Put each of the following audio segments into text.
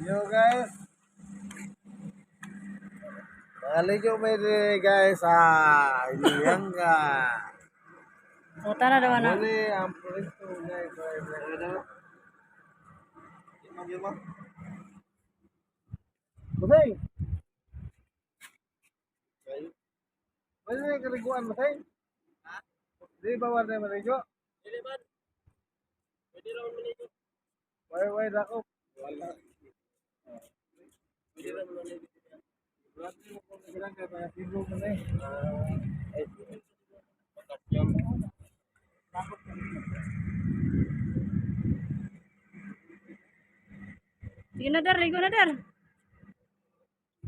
Yo guys. Makaligo may dire guys sa Iyanga. Puta na daw na. Muli ang proyekto guys. Busay! Pwede na yung kaliguan, Busay? Ha? Di ba wala na maligo? Dili man. Pwede ra man maligo. Why, why, dako? Wala. Pwede ra man maligo. Wala mo kung nagilang kaya taga Cebu man eh. Ay, bakasyon. Sige na dar, ligo na dar.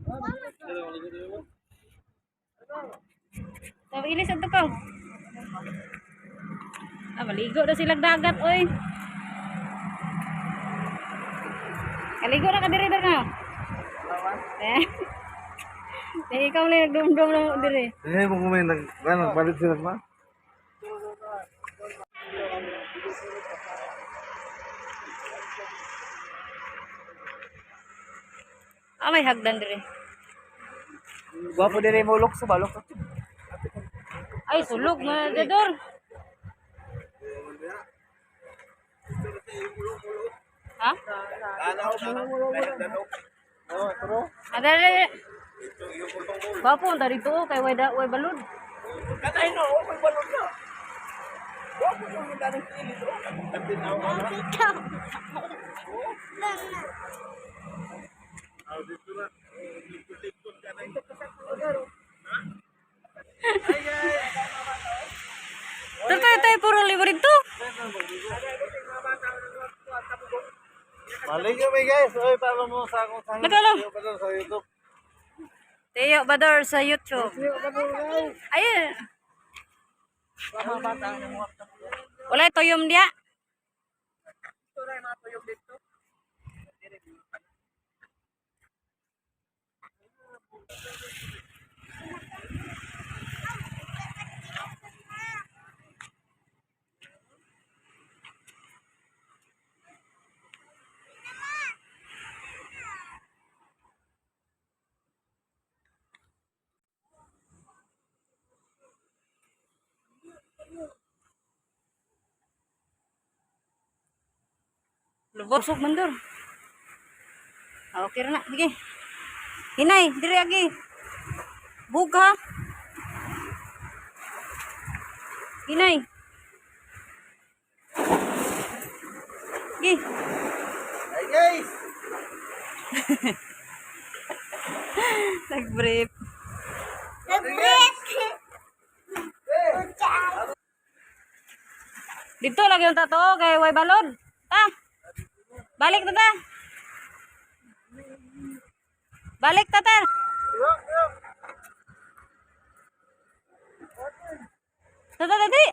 Pwede ra maligo dili mo. Tawa ilis ang tukaw. Ah, maligo na silang dagat, oy. Kaligo na ka diri dar na. Eh. Eh, ikaw lang nagdumdum lang diri. Eh, mo kumain nag ano, nagpalit sila ba? Ah, may hagdan diri. Gwapo dire mo lok sa balok. Ay, sulog mga dador. Ha? Oh, tro. Ah, dali, dali. Gwapo, ang dito oh, kay way, da, way balod. Katay no, okay balot na. Gwapo yung daning kilit oh. Ito, ito, puro libre dito. Maligo may guys. Oy, follow mo sa akong channel. Nagalo. Teo Bador sa YouTube. Teo Bador sa YouTube. Teo Bador guys. Ayun. Wala toyom dia. Lubos man dor. Ah, okay ra na. Sige. Hinay, diri agi. Buka. Hinay. Sige. Hi guys. Nag-brief. Nag-break. Dito lagi yung tato kay way balod. Ta. Balik na ta. Balik ta ta. Ta ta dali.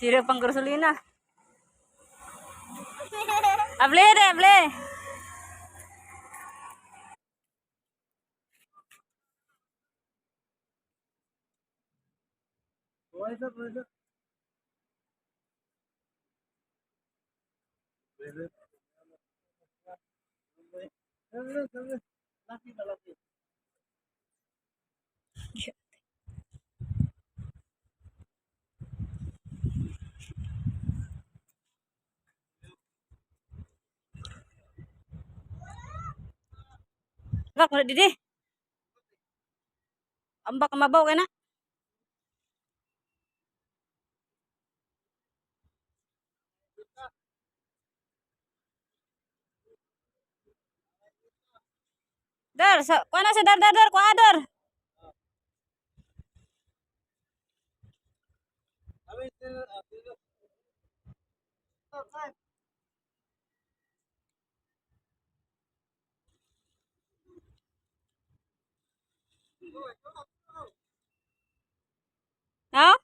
Sira pang gasolina. Able de, able. Why is that? Why is that? Laki ba laki? Bak mo didi. Ambak mabaw kay na. Dar, sa kuha na sa dar dar dar kuha dar. No?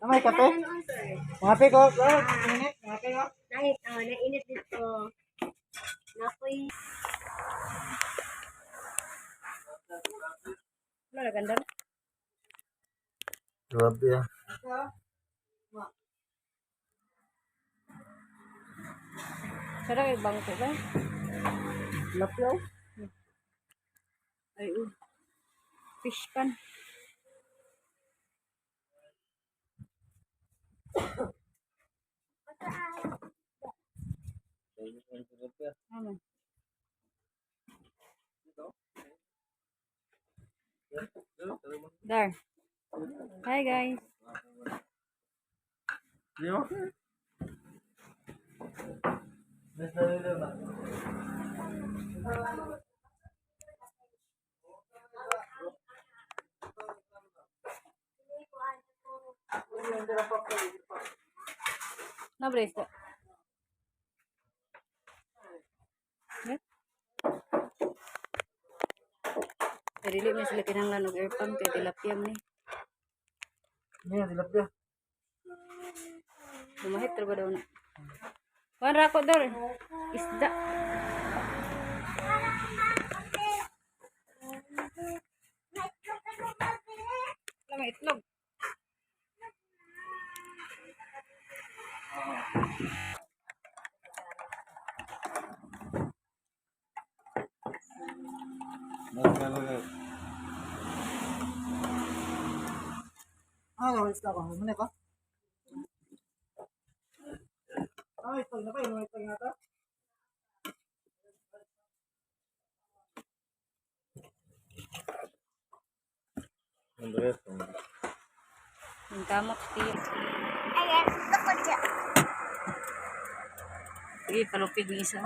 May kape? Mga kape ko. Mga kape ko. Nainit dito. Napoy. Wala ganda. Grabe ah. Sarap yung bangko ba? Lapyaw. Ay, oh. Fish pan. Ano? Dar. Hi guys. Na brace. Eh? Pero dili man sila kinahanglan og air pump kay tilapia man ni. Niya, tilapia. Lumahit ra ba daw na? Kuan ra ko dor. Isda. Wala may itlog. Ah, gawin sa ako. Muna ko. Ah, itlog na pa. Yung itlog na to. Ang kamot tiyo. Ayan, gusto ko dyan. Sige, palupig ni isa.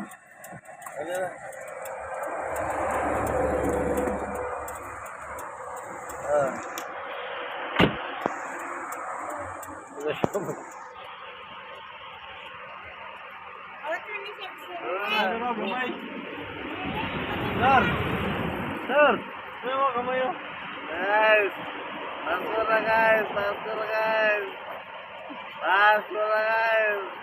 Oh, 26. Ano ba, bumay? Sir! Sir! May mga kamay oh. Guys! Pasko na guys! Pasko na guys! Pasko na guys!